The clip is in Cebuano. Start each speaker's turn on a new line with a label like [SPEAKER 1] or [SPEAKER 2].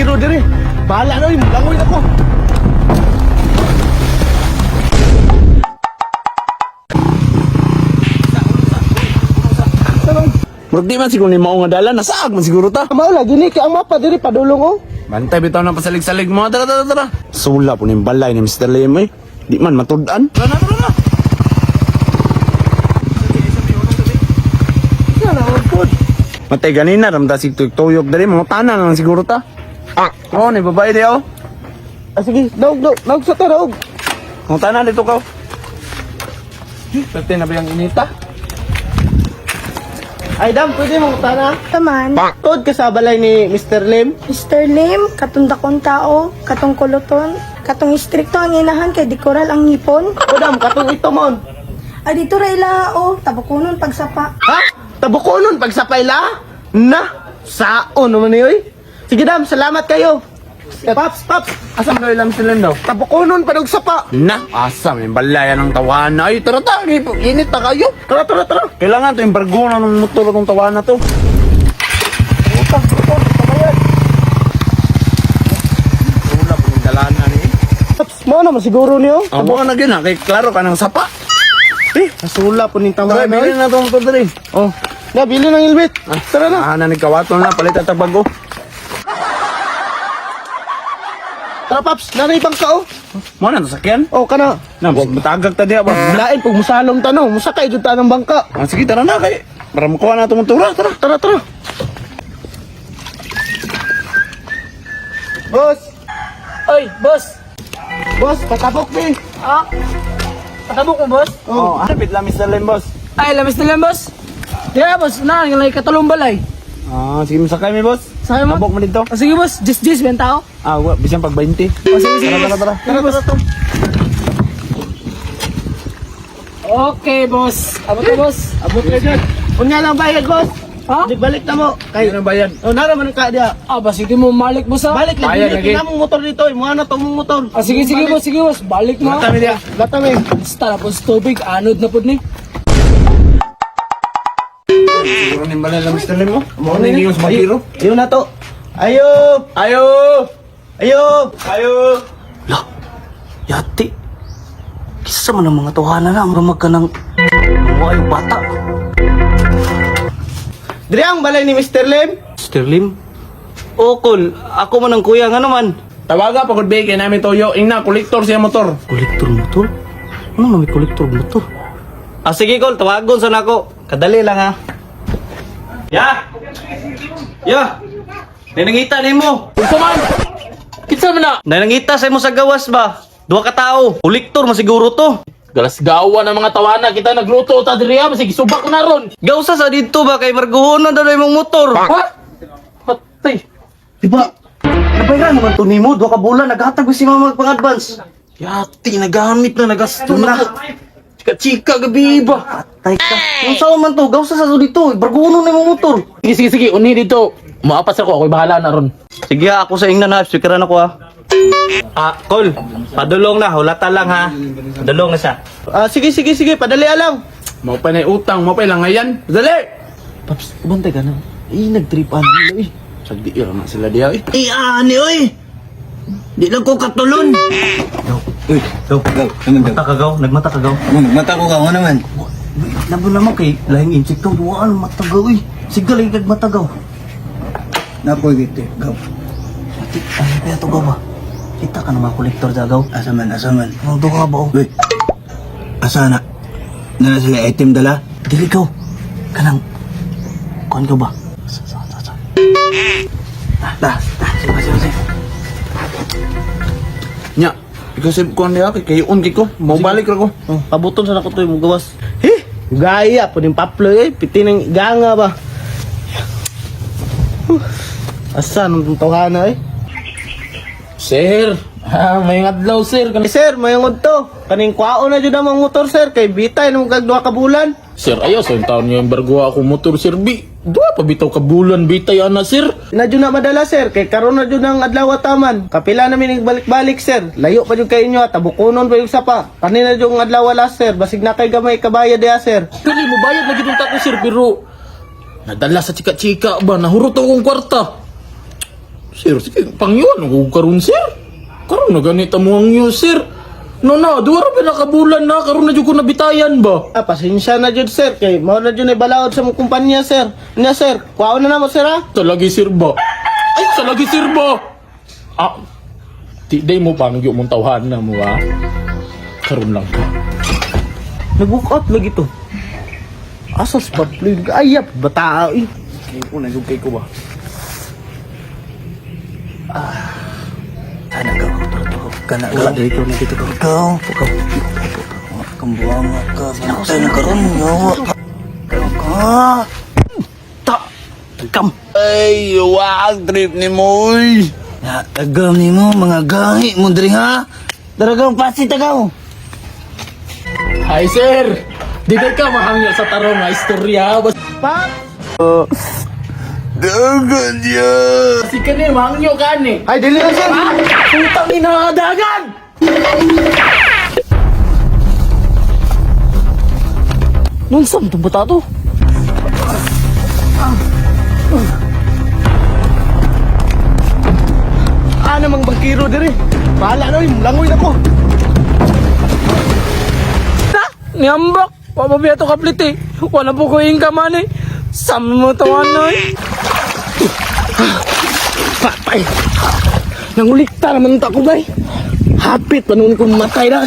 [SPEAKER 1] pasahero dire. Bahala na, oy, langoy na ko.
[SPEAKER 2] Murag di man siguro ni mao nga dala, nasaag man siguro ta.
[SPEAKER 1] Mao lagi ni kay ang mapa diri padulong oh.
[SPEAKER 2] Bantay bitaw na pasalig-salig mo. Tara, tara, tara. Sula po ning balay ni Mr. Lim eh. Di man matud-an. Tara na, tara na. Matay ganina ramda sig tuyok dali mo tanan lang siguro ta. Ah, oh ni babae di oh.
[SPEAKER 1] Ah, sige, daog, daog, daog sa ta, daog.
[SPEAKER 2] Ang tanan dito ka. Pwede na ba yung inita?
[SPEAKER 1] Ay, dam, pwede mong tana.
[SPEAKER 3] Taman,
[SPEAKER 1] Tuod ka sa balay ni Mr. Lim.
[SPEAKER 3] Mr. Lim, katong dakong tao, katong kuluton, katong istrikto ang inahan kay dikoral ang ngipon.
[SPEAKER 1] O dam, katong ito mon.
[SPEAKER 3] Ay dito ra ila o, tabukonon pagsapa.
[SPEAKER 1] Ha? Tabukonon pagsapay la? Na, saon naman ni oy. Sige dam, salamat kayo. Paps, paps,
[SPEAKER 2] Asa man ilang Mr. Lim daw?
[SPEAKER 1] tabukonon padug sapa.
[SPEAKER 2] Na, asa may balay ng tawana. Ay, tara ta, init ta kayo.
[SPEAKER 1] Tara, tara, tara.
[SPEAKER 2] Kailangan to yung bargo na ng motor itong tawana to. Wala po yung dalana ni.
[SPEAKER 1] Paps, mo naman siguro niyo.
[SPEAKER 2] Ang buka na gina, kay klaro ka ng sapa.
[SPEAKER 1] Eh, nasula po ning
[SPEAKER 2] Tara,
[SPEAKER 1] tawana.
[SPEAKER 2] bilhin
[SPEAKER 1] Oy.
[SPEAKER 2] na itong motor dali.
[SPEAKER 1] Oh, na bili ng helmet. Tara na.
[SPEAKER 2] Ah, na nagkawaton na, palit at bago.
[SPEAKER 1] Tara paps, nanay bangka oh.
[SPEAKER 2] Mo na to sakyan.
[SPEAKER 1] Oh, kana.
[SPEAKER 2] Na, matagag ta diya ba?
[SPEAKER 1] Lain pag musalom tanong, musakay jud ta ng bangka.
[SPEAKER 2] Ah, sige, tara na kay para makuha na itong motora, tara.
[SPEAKER 1] Tara, tara. Boss,
[SPEAKER 4] Oy, boss!
[SPEAKER 1] boss, patabok ni.
[SPEAKER 4] Ah? Patabok mo, boss?
[SPEAKER 2] Oh, ano bit lamis na lim, boss.
[SPEAKER 4] Ay, lamis na lang, boss. Diya, boss. Na, yung lay katulong balay.
[SPEAKER 2] Ah, sige, masakay mi, boss.
[SPEAKER 4] Sakay mo?
[SPEAKER 2] Tabok mo dito.
[SPEAKER 4] Oh, sige, boss. Jis, jis, benta ako.
[SPEAKER 2] Ah, wa, bisan pag 20.
[SPEAKER 4] Oh, sige, sige,
[SPEAKER 2] Tara, tara,
[SPEAKER 4] boss.
[SPEAKER 2] tara.
[SPEAKER 4] Tara, boss. Okay, boss. Abot na, boss.
[SPEAKER 1] Abot ka dyan. Unya lang bayad, boss.
[SPEAKER 4] Ha?
[SPEAKER 1] Di balik na mo. Kay
[SPEAKER 2] Ano bayad?
[SPEAKER 1] Oh, nara man ka diya.
[SPEAKER 4] Ah, ba, sige mo, malik, boss, ha?
[SPEAKER 1] Balik
[SPEAKER 2] Bayad
[SPEAKER 1] lagi
[SPEAKER 2] lagi.
[SPEAKER 1] na mong motor dito, eh. Muha na tong mong motor.
[SPEAKER 4] Ah, sige, sige, boss. Sige, boss. Balik mo.
[SPEAKER 2] Kami diya.
[SPEAKER 1] Lata mi.
[SPEAKER 4] Basta na, boss. Tubig. Anod na po ni.
[SPEAKER 2] Siguro ni balay lang Mr. Lim mo. Mo na yung sa bagiro.
[SPEAKER 1] Iyo na to. Ayo!
[SPEAKER 2] Ayo!
[SPEAKER 1] Ayo!
[SPEAKER 2] Ayo!
[SPEAKER 5] Lah, yati. Kisa man ang mga tawhana na, murag ka ng mga bata.
[SPEAKER 1] Diri ang balay ni Mr. Lim.
[SPEAKER 5] Mr. Lim? Okol, ako man ang kuya nga naman.
[SPEAKER 2] Tawaga pagod ba kay namin toyo ingna kolektor siya motor.
[SPEAKER 5] Kolektor motor? Ano na may kolektor motor? Ah, sige kol, tawagon sa nako. Kadali lang ha. Ya! Ya! Nanangita nimo.
[SPEAKER 4] Unsa man? Kinsa man na?
[SPEAKER 5] Nanangita sa imo sa gawas ba? Duha ka tao. Kolektor man siguro to.
[SPEAKER 6] Galasgawa ng mga tawana kita nagluto ta diri ha sige subak na ron.
[SPEAKER 5] Gawsa sa dito ba kay marguhonon daw imong motor.
[SPEAKER 6] Ha? Patay.
[SPEAKER 5] Diba? Nabayaran naman to nimo, duha ka bulan naghatag ko si mama pang-advance. Yati nagamit na nagasto na.
[SPEAKER 6] Chika chika gabi ba.
[SPEAKER 5] Patay ka. Kung saan man to, gawsa sa to dito, barguhonon na imong motor.
[SPEAKER 6] Sige sige sige uni dito. Maapas ako ako'y bahala na ron.
[SPEAKER 5] Sige ha, ako sa ingnan ha, speakeran ako ha. Ah, Kol, padulong na, hulata lang ha. Padulong na siya.
[SPEAKER 1] Ah, sige, sige, sige, padali alang.
[SPEAKER 2] Mo pa na utang, mo pa langayan. Dali.
[SPEAKER 5] Paps, ubantay ka na. Eh, nagtripan nila eh.
[SPEAKER 2] Sagdi ra na sila diya eh.
[SPEAKER 5] Eh, ani oy! Di lang ko katulon.
[SPEAKER 7] Uy, gaw, gaw, naman gaw.
[SPEAKER 5] Mata ka gaw, nagmata ka gaw.
[SPEAKER 7] Ano, mata ko gaw, ano naman?
[SPEAKER 5] Labo naman kay lahing insekto, duwaan mata gaw eh. Sige lagi kag mata gaw.
[SPEAKER 7] Napoy gito, gaw.
[SPEAKER 5] Ati, ano kaya to gaw ba? Kita ka ng mga kolektor sa gaw.
[SPEAKER 7] Asa man, asa man.
[SPEAKER 5] Ang duha ba oh?
[SPEAKER 7] Uy, asa na? Nana sila item dala?
[SPEAKER 5] Dili gaw. Kanang, kuan ka ba? Sa, sa, sa, sa. Ah, ah, ah, sige, sige, sige.
[SPEAKER 2] Nya, ikaw sa kuan diha kay kayon kay ko. Mo balik ra ko.
[SPEAKER 1] Oh, pabuton sa nako to imong gawas. Eh, gaya po ning paplo eh, piti ng ganga ba. Huh. Asa nang tawhana eh?
[SPEAKER 6] Sir, ha, may adlaw sir.
[SPEAKER 1] Eh, sir, mayangod to. Kaning kwao na jud ang mga motor sir kay bitay nung kag duha ka bulan.
[SPEAKER 6] Sir, ayaw sa taon niyo yung barguha ako motor sir bi. Duha pa bitaw ka bulan bitay ana sir.
[SPEAKER 1] Na jud na madala sir kay karon na jud ang adlaw taman. Kapila namin balik-balik sir. Layo pa jud kay inyo at tabukonon pa yung sapa. Kanina jud ang adlaw wala sir, basig na kay gamay kabayad diha sir.
[SPEAKER 6] Dili mo bayad na gid ko sir pero nadala sa chika-chika ba nahurot akong kwarta. Sir, sige, pangyuan ako karon sir. Karon na ganita mo ang yo, sir. No na, duwa ra pa nakabulan na karon na jud ko nabitayan ba.
[SPEAKER 1] Ah, pasensya na jud sir kay mao na jud ay balaod sa mong kumpanya sir. Nya sir, kuwaon na namo sir ha.
[SPEAKER 6] Talagi sir ba? Ay, talagi sir ba? Ah, di day mo pangyo mong tawhan na mo ha. Karon lang ka.
[SPEAKER 1] Nag-walk out lagi to. Asas pa ayap bata eh.
[SPEAKER 2] Una jud kay ko ba.
[SPEAKER 7] Ana ka kana ka dito na dito ka. Ikaw, ikaw. Kambuang ka. Bantay na karon yo. Ka.
[SPEAKER 4] Ta! Kam!
[SPEAKER 2] Ay, wa ang trip ni mo oy.
[SPEAKER 7] Na tagam nimo mga gahi mo diri ha. Daragaw pasi tagaw.
[SPEAKER 6] Hi sir. Di day ka mahangyo sa tarong nga istorya. Basta
[SPEAKER 1] Pa!
[SPEAKER 2] Dagan niya.
[SPEAKER 6] si kani mahangyo ka ni.
[SPEAKER 1] Ay dili na sir.
[SPEAKER 6] Putang ina dagan.
[SPEAKER 4] Nung saan itong bata to?
[SPEAKER 1] Ah, namang bangkiro diri. Bahala na oy, langoy na ko.
[SPEAKER 4] Ta! Niambak! Wapabiya to kaplit eh. Wala po ko income man eh. Sam mo to ano eh.
[SPEAKER 1] Patay. Nangulikta naman ta ko bay. Hapit pa noon kong matay na.